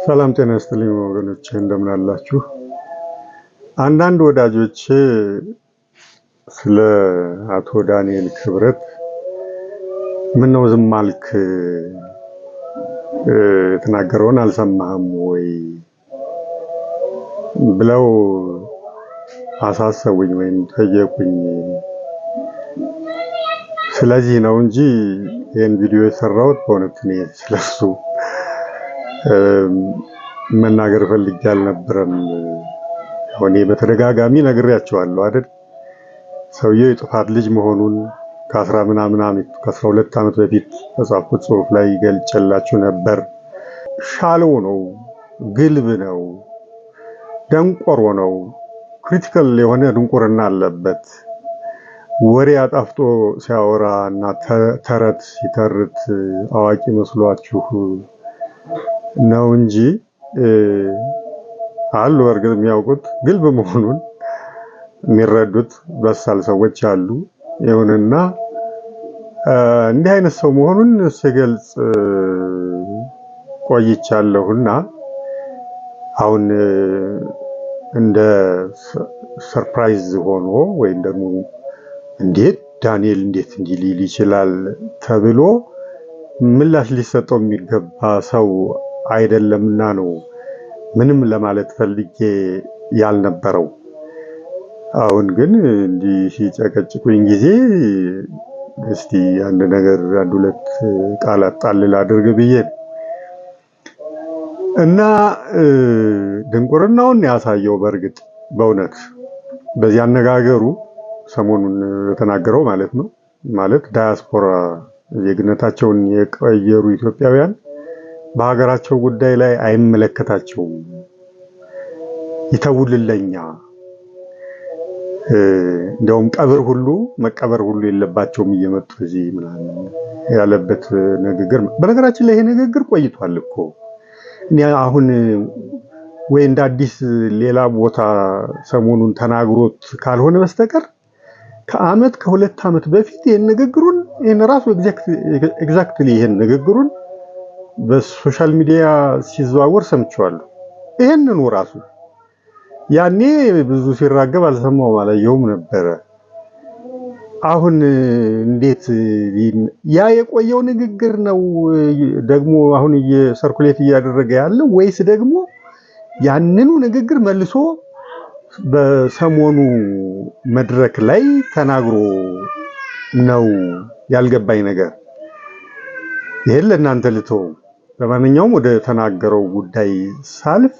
ሰላም ጤና ይስጥልኝ ወገኖቼ፣ እንደምን አላችሁ? አንዳንድ ወዳጆቼ ስለ አቶ ዳንኤል ክብረት ምነው ዝም አልክ፣ የተናገረውን አልሰማህም ወይ ብለው አሳሰቡኝ ወይም ጠየቁኝ። ስለዚህ ነው እንጂ ይህን ቪዲዮ የሰራሁት በእውነት እኔ ስለሱ መናገር ፈልጌ አልነበረም። እኔ በተደጋጋሚ ነግሬያቸዋለሁ አይደል? ሰውየው የጥፋት ልጅ መሆኑን ከአስራ ምናምን ዓመት ከ12 ዓመት በፊት በጻፍኩት ጽሑፍ ላይ ገልጬላችሁ ነበር። Shallow ነው፣ ግልብ ነው፣ ደንቆሮ ነው። Critical የሆነ ድንቁርና አለበት። ወሬ አጣፍጦ ሲያወራ እና ተረት ሲተርት አዋቂ መስሏችሁ ነው እንጂ አሉ በእርግጥ የሚያውቁት ግልብ መሆኑን የሚረዱት በሳል ሰዎች አሉ። ይሁንና እንዲህ አይነት ሰው መሆኑን ስገልጽ ቆይቻለሁና አሁን እንደ surprise ሆኖ ወይም ደግሞ እንዴት ዳንኤል እንዴት እንዲህ ሊል ይችላል ተብሎ ምላሽ ሊሰጠው የሚገባ ሰው አይደለምና ነው ምንም ለማለት ፈልጌ ያልነበረው። አሁን ግን እንዲህ ሲጨቀጭቁኝ ጊዜ እስቲ አንድ ነገር አንድ ሁለት ቃላት ጣል ላድርግ ብዬ ነው። እና ድንቁርናውን ያሳየው በእርግጥ በእውነት በዚህ አነጋገሩ ሰሞኑን የተናገረው ማለት ነው። ማለት ዳያስፖራ ዜግነታቸውን የቀየሩ ኢትዮጵያውያን በሀገራቸው ጉዳይ ላይ አይመለከታቸውም፣ ይተውልለኛ፣ እንደውም ቀብር ሁሉ መቀበር ሁሉ የለባቸውም እየመጡ እዚህ ምናምን ያለበት ንግግር። በነገራችን ላይ ይሄ ንግግር ቆይቷል እኮ። እኔ አሁን ወይ እንደ አዲስ ሌላ ቦታ ሰሞኑን ተናግሮት ካልሆነ በስተቀር ከአመት ከሁለት ዓመት በፊት ይሄን ንግግሩን ይሄን ራሱ exactly ይሄን ንግግሩን በ social media ሲዘዋወር ሰምቼዋለሁ። ይሄንኑ ራሱ ያኔ ብዙ ሲራገብ አልሰማውም፣ አላየሁም ነበረ። አሁን እንዴት ያ የቆየው ንግግር ነው ደግሞ አሁን circulate እያደረገ ያለው ወይስ ደግሞ ያንኑ ንግግር መልሶ በሰሞኑ መድረክ ላይ ተናግሮ ነው? ያልገባኝ ነገር። ይሄን ለእናንተ ልተው። ለማንኛውም ወደ ተናገረው ጉዳይ ሳልፍ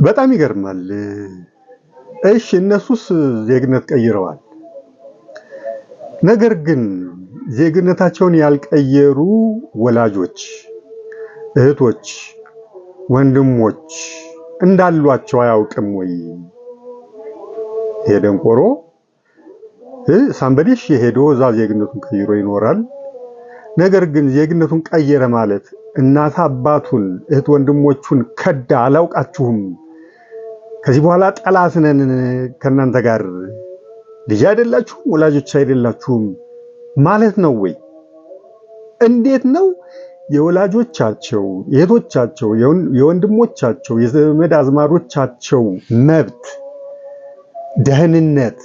በጣም ይገርማል። እሺ እነሱስ ዜግነት ቀይረዋል። ነገር ግን ዜግነታቸውን ያልቀየሩ ወላጆች፣ እህቶች፣ ወንድሞች እንዳሏቸው አያውቅም ወይ? ይሄ ደንቆሮ ሳምበዲሽ ሄዶ እዛ ዜግነቱን ቀይሮ ይኖራል። ነገር ግን ዜግነቱን ቀየረ ማለት እናት አባቱን እህት ወንድሞቹን ከዳ፣ አላውቃችሁም፣ ከዚህ በኋላ ጠላት ነን ከእናንተ ጋር፣ ልጅ አይደላችሁም፣ ወላጆች አይደላችሁም ማለት ነው ወይ? እንዴት ነው የወላጆቻቸው የእህቶቻቸው የወንድሞቻቸው የዘመድ አዝማዶቻቸው መብት፣ ደህንነት፣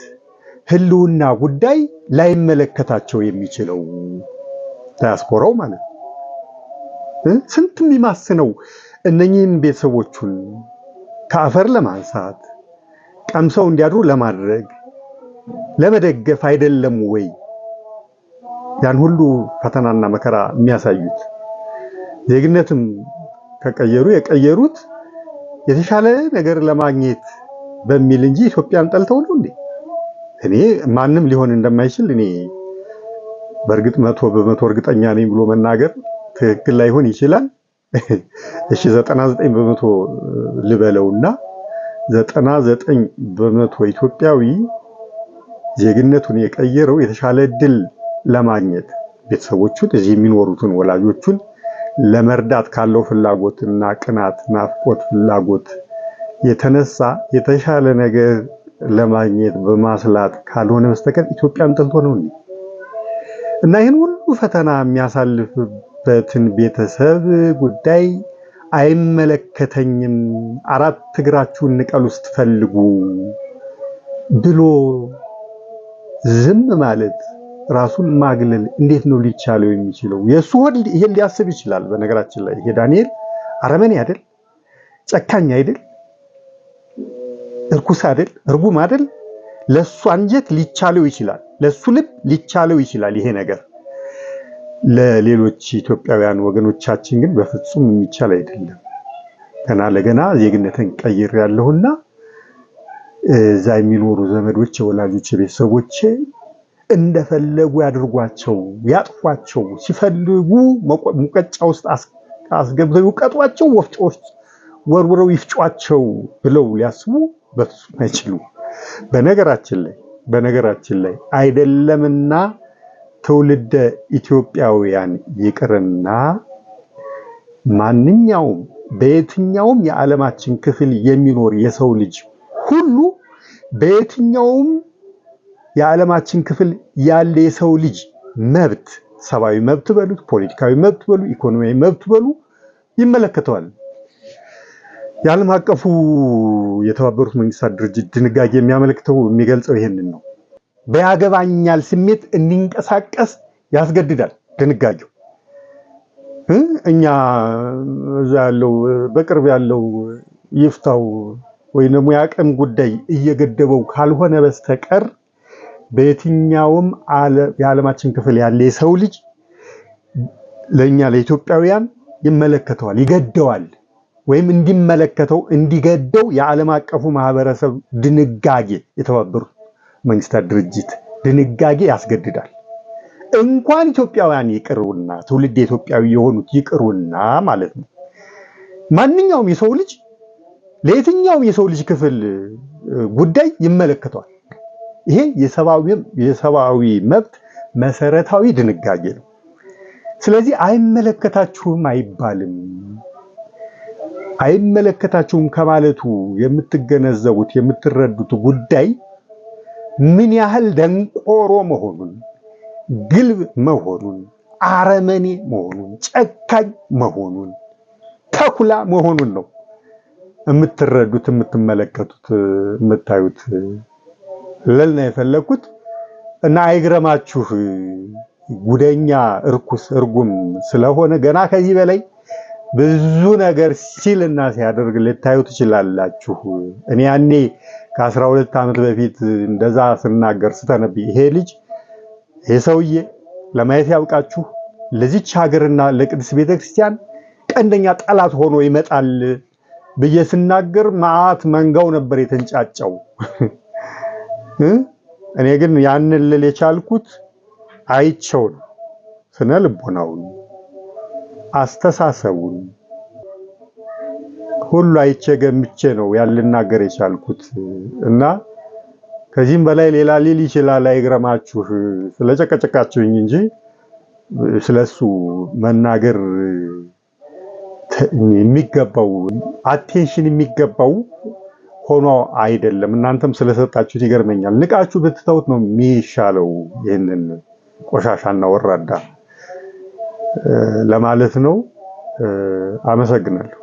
ህልውና ጉዳይ ላይመለከታቸው የሚችለው? ዳያስፖራው ማለት ነው። ስንት የሚማስነው እነኚህን ቤተሰቦቹን ከአፈር ለማንሳት ቀምሰው እንዲያድሩ ለማድረግ ለመደገፍ አይደለም ወይ ያን ሁሉ ፈተናና መከራ የሚያሳዩት? ዜግነትም ከቀየሩ የቀየሩት የተሻለ ነገር ለማግኘት በሚል እንጂ ኢትዮጵያን ጠልተው ነው እንዴ? እኔ ማንም ሊሆን እንደማይችል እኔ በእርግጥ 100% እርግጠኛ ነኝ ብሎ መናገር ትክክል ላይሆን ይችላል። እሺ 99% ልበለውና 99% ኢትዮጵያዊ ዜግነቱን የቀየረው የተሻለ እድል ለማግኘት ቤተሰቦቹን እዚህ የሚኖሩትን ወላጆቹን ለመርዳት ካለው ፍላጎትና ቅናት፣ ናፍቆት፣ ፍላጎት የተነሳ የተሻለ ነገር ለማግኘት በማስላት ካልሆነ በስተቀር ኢትዮጵያን ጠልቶ ነው እንዴ? እና ይህን ሁሉ ፈተና የሚያሳልፍ የሚኖርበትን ቤተሰብ ጉዳይ አይመለከተኝም፣ አራት እግራችሁን ንቀሉ ስትፈልጉ ብሎ ዝም ማለት፣ ራሱን ማግለል እንዴት ነው ሊቻለው የሚችለው? የእሱ ሆድ ይሄን ሊያስብ ይችላል። በነገራችን ላይ ይሄ ዳንኤል አረመኔ አይደል? ጨካኝ አይደል? እርኩስ አይደል? እርጉም አይደል? ለሱ አንጀት ሊቻለው ይችላል። ለሱ ልብ ሊቻለው ይችላል ይሄ ነገር። ለሌሎች ኢትዮጵያውያን ወገኖቻችን ግን በፍጹም የሚቻል አይደለም። ገና ለገና ዜግነትን ቀይር ያለሁና እዛ የሚኖሩ ዘመዶቼ፣ ወላጆቼ፣ ቤተሰቦቼ እንደፈለጉ ያድርጓቸው፣ ያጥፏቸው፣ ሲፈልጉ ሙቀጫ ውስጥ አስገብተው ይውቀጧቸው፣ ወፍጮ ውስጥ ወርውረው ይፍጯቸው ብለው ሊያስቡ በፍጹም አይችሉም። በነገራችን ላይ አይደለምና ትውልደ ኢትዮጵያውያን ይቅርና ማንኛውም በየትኛውም የዓለማችን ክፍል የሚኖር የሰው ልጅ ሁሉ፣ በየትኛውም የዓለማችን ክፍል ያለ የሰው ልጅ መብት፣ ሰብአዊ መብት በሉት፣ ፖለቲካዊ መብት በሉ፣ ኢኮኖሚያዊ መብት በሉ ይመለከተዋል። የዓለም አቀፉ የተባበሩት መንግስታት ድርጅት ድንጋጌ የሚያመለክተው፣ የሚገልጸው ይሄንን ነው። በያገባኛል ስሜት እንዲንቀሳቀስ ያስገድዳል ድንጋጌው። እኛ እዛ ያለው፣ በቅርብ ያለው ይፍታው ወይም ደግሞ የአቅም ጉዳይ እየገደበው ካልሆነ በስተቀር በየትኛውም የዓለማችን ክፍል ያለ የሰው ልጅ ለእኛ ለኢትዮጵያውያን ይመለከተዋል፣ ይገደዋል፣ ወይም እንዲመለከተው፣ እንዲገደው የዓለም አቀፉ ማህበረሰብ ድንጋጌ፣ የተባበሩት መንግስታት ድርጅት ድንጋጌ ያስገድዳል። እንኳን ኢትዮጵያውያን ይቅሩና፣ ትውልድ ኢትዮጵያዊ የሆኑት ይቅሩና ማለት ነው። ማንኛውም የሰው ልጅ ለየትኛውም የሰው ልጅ ክፍል ጉዳይ ይመለከተዋል። ይሄ የሰብአዊ መብት መሰረታዊ ድንጋጌ ነው። ስለዚህ አይመለከታችሁም አይባልም። አይመለከታችሁም ከማለቱ የምትገነዘቡት፣ የምትረዱት ጉዳይ ምን ያህል ደንቆሮ መሆኑን፣ ግልብ መሆኑን፣ አረመኔ መሆኑን፣ ጨካኝ መሆኑን፣ ተኩላ መሆኑን ነው የምትረዱት፣ የምትመለከቱት፣ የምታዩት ልል ነው የፈለግኩት። እና አይግረማችሁ፣ ጉደኛ፣ እርኩስ፣ እርጉም ስለሆነ ገና ከዚህ በላይ ብዙ ነገር ሲልና ሲያደርግ ልታዩ ትችላላችሁ። እኔ ያኔ ከ12 ዓመት በፊት እንደዛ ስናገር፣ ስተነብይ፣ ይሄ ልጅ፣ ይሄ ሰውዬ ለማየት ያብቃችሁ፣ ለዚች ሀገርና ለቅድስት ቤተክርስቲያን ቀንደኛ ጠላት ሆኖ ይመጣል ብዬ ስናገር መዓት መንጋው ነበር የተንጫጫው። እኔ ግን ያንን ልል የቻልኩት አይቸው ነው። ስነ ልቦናውን፣ አስተሳሰቡን ሁሉ አይቼ ገምቼ ነው ያን ልናገር የቻልኩት። እና ከዚህም በላይ ሌላ ሊል ይችላል። አይግረማችሁ፣ ስለጨቀጨቃችሁኝ እንጂ ስለሱ መናገር የሚገባው፣ attention የሚገባው ሆኖ አይደለም። እናንተም ስለሰጣችሁት ይገርመኛል። ንቃችሁ ብትተውት ነው የሚሻለው ይህንን ቆሻሻና ወራዳ ለማለት ነው። አመሰግናለሁ።